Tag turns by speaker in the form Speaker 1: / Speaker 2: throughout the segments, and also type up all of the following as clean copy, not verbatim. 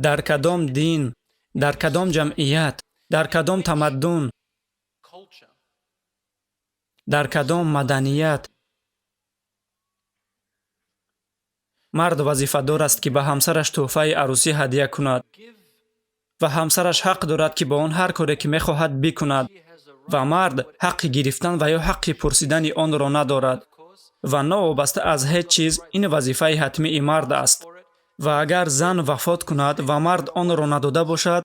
Speaker 1: Дар кадом дин, дар кадом ҷамъият, дар кадом тамаддун, дар кадом маданият мард вазифадор аст, ки ба ҳамсараш тӯҳфаи арӯсӣ ҳадя кунад ва ҳамсараш ҳақ дорад, ки бо он ҳар коре ки мехоҳад бикунад ва мард ҳаққи гирифтан ва ё ҳаққи пурсидани онро надорад ва новобаста аз ҳеҷ чиз ин вазифаи ҳатмии мард аст. Ва агар зан вафот кунад ва мард онро надода бошад,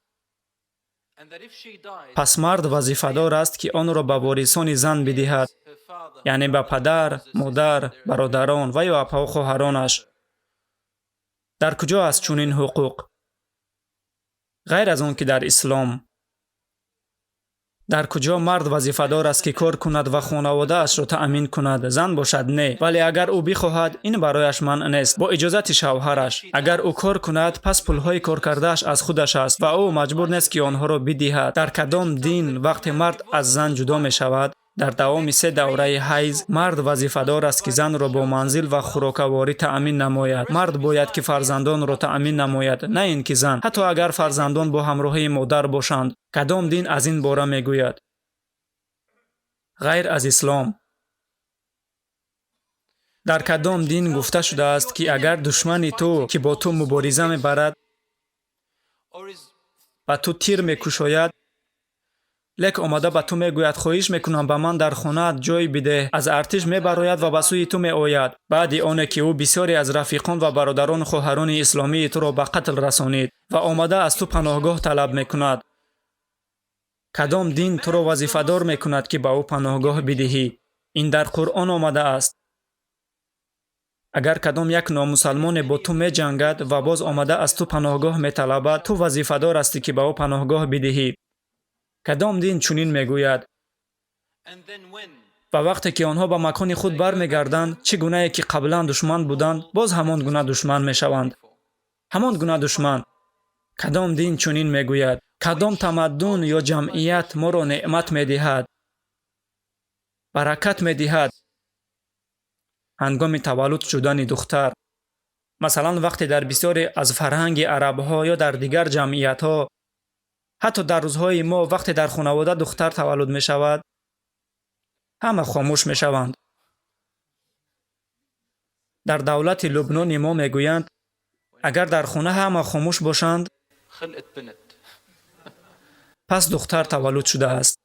Speaker 1: пас мард вазифадор аст, ки онро ба ворисони зан бидиҳад, яъне ба падар, модар, бародарон ва ё апаву хоҳаронаш. Дар куҷо аст чунин ҳуқуқ? Ғайр аз он ки дар ислом. Дар куҷо мард вазифадор аст, ки кор кунад ва хонаводаашро таъмин кунад, зан бошад не. Вале агар ӯ бихоҳад, ин барояш манъ нест бо иҷозати шавҳараш. Агар ӯ кор кунад, пас пулҳои коркардааш аз худаш аст ва ӯ маҷбур нест, ки онҳоро бидиҳад. Дар кадом дин вақте мард аз зан ҷудо мешавад, дар давоми 3 давраи ҳайз мард вазифадор аст, ки занро бо манзил ва хӯрокаворӣ таъмин намояд. Мард бояд, ки фарзандонро таъмин намояд, на ин ки зан, ҳатто агар фарзандон бо ҳамроҳии модар бошанд. Кадом дин аз ин бора мегӯяд? Ғайр аз ислом. Дар кадом дин гуфта шудааст, ки агар душмани ту, ки бо ту мубориза мебарад, ба ту тир мекушояд, лек омада ба ту мегӯяд: хоҳиш мекунам, ба ман дар хонаат ҷой бидеҳ, аз артиш мебарояд ва ба сӯи ту меояд, баъди оне ки ӯ бисёре аз рафиқон ва бародарону хоҳарони исломии туро ба қатл расонид ва омада аз ту паноҳгоҳ талаб мекунад. Кадом дин туро вазифадор мекунад, ки ба ӯ паноҳгоҳ бидиҳӣ? Ин дар Қуръон омадааст. Агар кадом як номусалмоне бо ту меҷангад ва боз омада аз ту паноҳгоҳ металабад, ту вазифадор ҳастӣ, ки ба ӯ паноҳгоҳ бидиҳӣ. Кадом дин чунин мегӯяд? Ва вақте ки онҳо ба макони худ бармегарданд, чӣ гунае ки қаблан душман буданд, боз ҳамон гуна душман мешаванд. Ҳамон гуна душман. Кадом дин чунин мегӯяд? Кадом тамаддун ё ҷамъият моро неъмат медиҳад, баракат медиҳад ҳангоми таваллуд шудани духтар? Масалан, вақте дар бисёре аз фарҳанги арабҳо ё дар дигар ҷамъиятҳо, ҳатто дар рӯзҳои мо, вақте дар хонавода духтар таваллуд мешавад, ҳама хомӯш мешаванд. Дар давлати Лубнони мо мегӯянд, агар дар хона ҳама хомӯш бошанд, пас духтар таваллуд шудааст.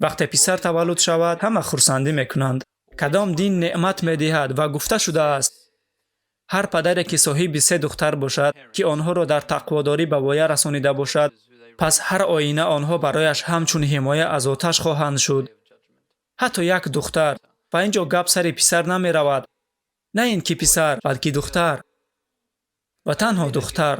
Speaker 1: Вақте писар таваллуд шавад, ҳама хурсандӣ мекунанд. Кадом дин неъмат медиҳад ва гуфта шудааст, ҳар падаре ки соҳиби 3 духтар бошад, ки онҳоро дар тақводорӣ ба воя расонида бошад, пас ҳар оина онҳо барояш ҳамчун ҳимоя аз оташ хоҳанд шуд. Ҳатто як духтар. Ва ин ҷо гап сари писар намеравад. На ин ки писар, балки духтар. Ва танҳо духтар.